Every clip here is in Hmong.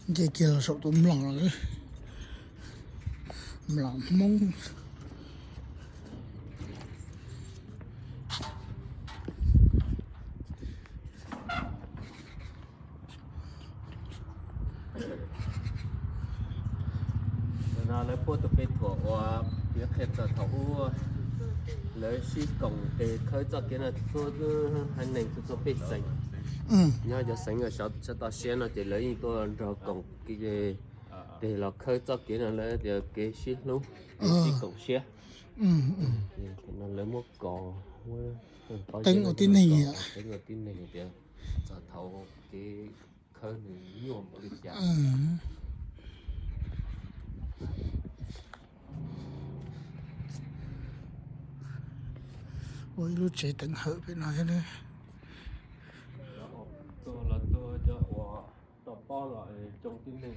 Nce kiag los saum tus mlom lawm, mlom Hmoob. Ntawm no lawv puab tus pej thuam uas piav qhia txog thaum ub lawv sib koom tes khawb txoj kev no, txhua haiv neeg txhua txhua pej xeem nyob cov xeev uas sawv toj siab no ces lawv yeej tuaj nrog koom tes los khawb txoj kev no, lawv tias kev sib hlub, kev sib koom siab. No lawv muab kos, teeb ua tib neeg, teeb ua tib neeg tias txog thaum kev khawb nws nyuaj npaum li cas. Ua ib lub tsev teev hawm pem no thiab. Tuag los tuag, cov uas tau paub los coob tib neeg,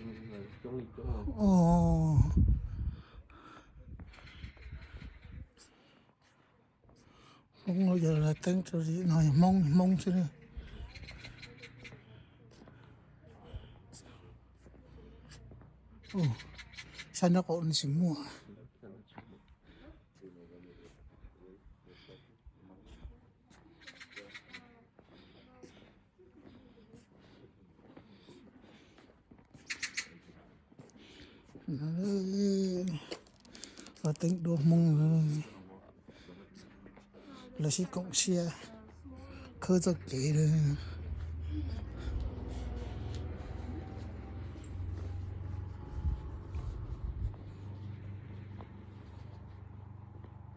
coob li coob. Hmoob los yog teeb rau no, Hmoob, Hmoob xwb. Sab nraub qaum no tsis muaj. Los teeb duab Hmoob, lawv sib koom siab khawb txoj kev,